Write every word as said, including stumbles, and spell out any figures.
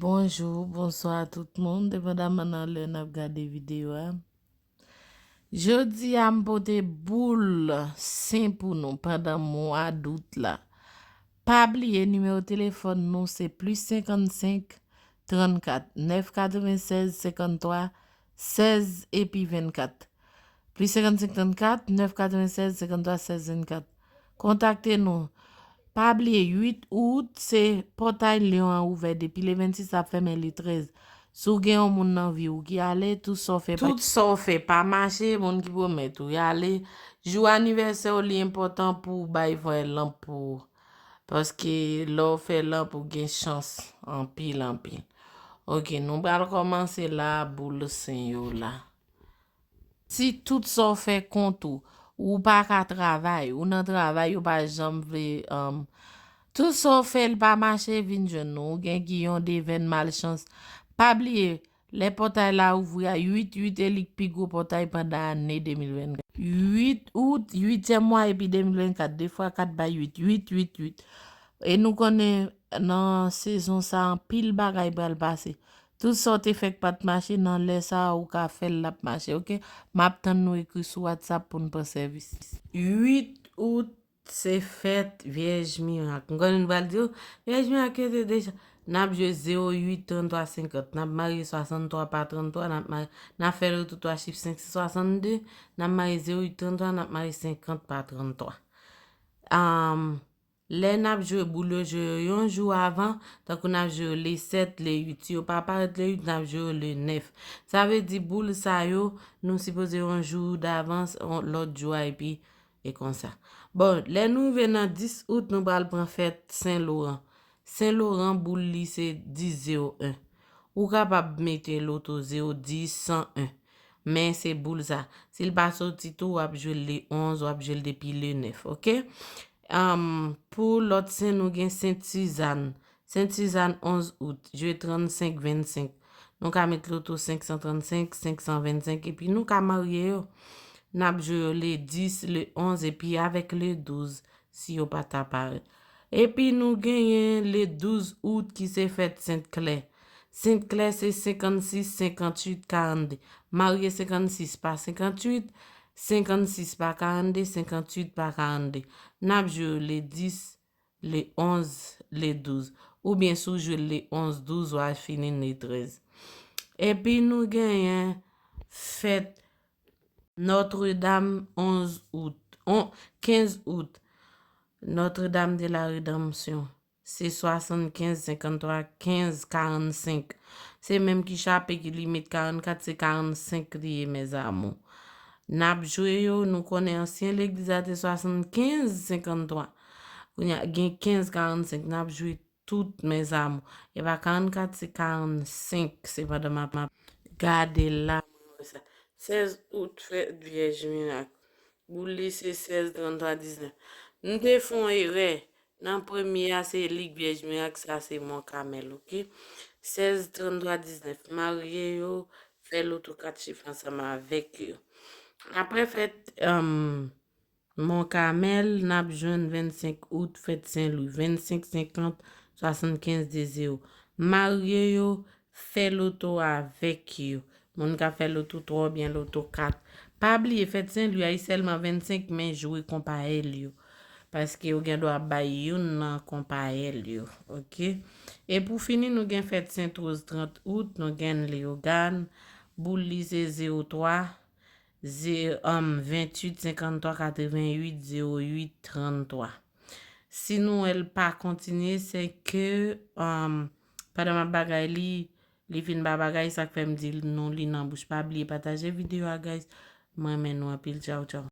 Bonjou, bonswa tout moun, depandaman nan lè n ap gade videyo a. Jodi a, m pote boul sen pou nou pandan mwa dout la. Pa bliye, nimewo telefòn nou se plis senkannsenk, trannkat, nèf katrevennsèz, senkanntwa, sèz epi vennkat. Plis senkannsenk, trannkat, nèf katrevennsèz, senkanntwa, sèz vennkat. Kontakte nou. Pa bliye, uit out, se pòtay Lyon an ouvè depi le vennsis, l ap fèmen le trèz. Si w gen yon moun nan vi w ki ale, tout sa w fè pa, tout sa w fè pa mache, moun ki pwomèt ou y ale, jou anivèsè w, li enpòtan pou w bay vwè lanp pou ou. Paske lè w fè lanp, ou gen chans anpil, anpil. Ok, nou pral kòmanse la, boul sen yo la. Si tout sa w fè kont ou, ou pa ka travay, ou nan travay, yo pa janm vle, um, tout sa w fè, l pa mache, vin jwenn nou. Ou gen giyon, devèn, malchans. Pa bliye, lè pòtay la ouvri a uit uit, e li k pi gwo pòtay pandan ane de mil vennkat. Uit out, uityèm mwa epi de mil vennkat, de fwa kat bay uit, uit, uit, uit. E nou konnen nan sezon sa, anpil bagay pral pase. Tout sa w te fè k pa t mache nan lè sa a, ou ka fè l, l ap mache, ok? M ap tann nou ekri sou WhatsApp pou n pran sèvis. Uit out, se fèt Vyèj Mirak. M konnen nou pral di, "Oh, Vyèj Mirak yo te deja." N ap jwe zewo uit, tranntwa, senkant. N ap marye swasanntwa pa tranntwa, n ap marye, n ap fè loto twa chif senk se swasanndde, n ap marye zewo uit, tranntwa, n ap marye senkant pa tranntwa. Am, Lè n ap jwe boul yo, jwe yo yon jou avan, tankou n ap jwe yo le sèt, le uit. Si yo pa parèt le uit, n ap jwe yo le nèf. Sa vle di boul sa yo, nou sipoze yon jou davans, yon lòt jou a, epi e konsa. Bon, lè nou rive nan dis out, nou pral pran fèt Sen Loran. Sen Loran, boul li se dis zewo en. Ou kapab mete loto zewo dis san en. Men se boul sa. Si l pa soti tou, w ap jwe l le onz, w ap jwe l depi le nèf, ok? Am, pou lòt sen, nou gen Sent Sizàn. Sent Sizàn, onz out, jwe trannsenk vennsenk. Nou ka met loto senk san trannsenk, senk san vennsenk, epi nou ka marye yo. N ap jwe yo le dis, le onz, epi avèk le douz, si yo pa ta parèt. Epi nou genyen le douz out ki se fèt Sent Klè. Sent Klè se senkannsis, senkantuit, karannde. Marye senkannsis pa senkantuit, senkannsis pa karannde, senkantuit pa karannde. N ap jwe yo le dis, le onz, le douz. Oubyen si w jwe l le onz, douz, w a fini le trèz. Epi nou genyen fèt Nòtredam, onz out, on, kenz out. Nòtredam de la Redanmsyon. Se swasannkenz, senkanntwa, kenz, karannsenk. Se menm ki chape ki li met karannkat, se karannsenk li ye, mes amours. N ap jwe yo, nou konnen ansyen legliz la te swasannkenz, senkanntwa. Kounye a, gen kenz, karannsenk, n ap jwe tout, mes amours. E pa karannkat, se karannsenk, se pandan m ap, m ap gade la, mwen wè sa. Sèz out, fèt Vyèj Mirak. Boul li se sèz, tranntwa, diznèf. M te fè yon erè. Nan premye a, se lig Vyèj Mirak, sa se Mont Carmel, ok? Sèz, tranntwa, diznèf. Marye yo, fè loto kat chif ansanm avèk yo. Apre fèt, um, Mont Carmel, n ap jwenn vennsenk out, fèt Sen Lwi, vennsenk, senkant, swasannkenz, de zewo. Marye yo, fè loto avèk yo. Moun k ap fè loto twa oubyen loto kat. Pa bliye, fèt Sen Lwi a, li sèlman vennsenk, men jwe konpayèl yo. Paske yo gen dwa bay youn nan konpayèl yo, ok? E pou fini, nou gen fèt Sent Woz, trant out, nou gen Leyogàn, boul li se zewo twa, ze-, um, venntuit, senkanntwa, katrevennuit, zewo uit, tranntwa. Si nou wè l pa kontinye, se ke, um, pandan m ap bagay li, li fin pa bagay, sa k fè m di nou li nan bouch. Pa bliye pataje videyo a, guys. Mwen renmen nou anpil. Tchaw, tchaw.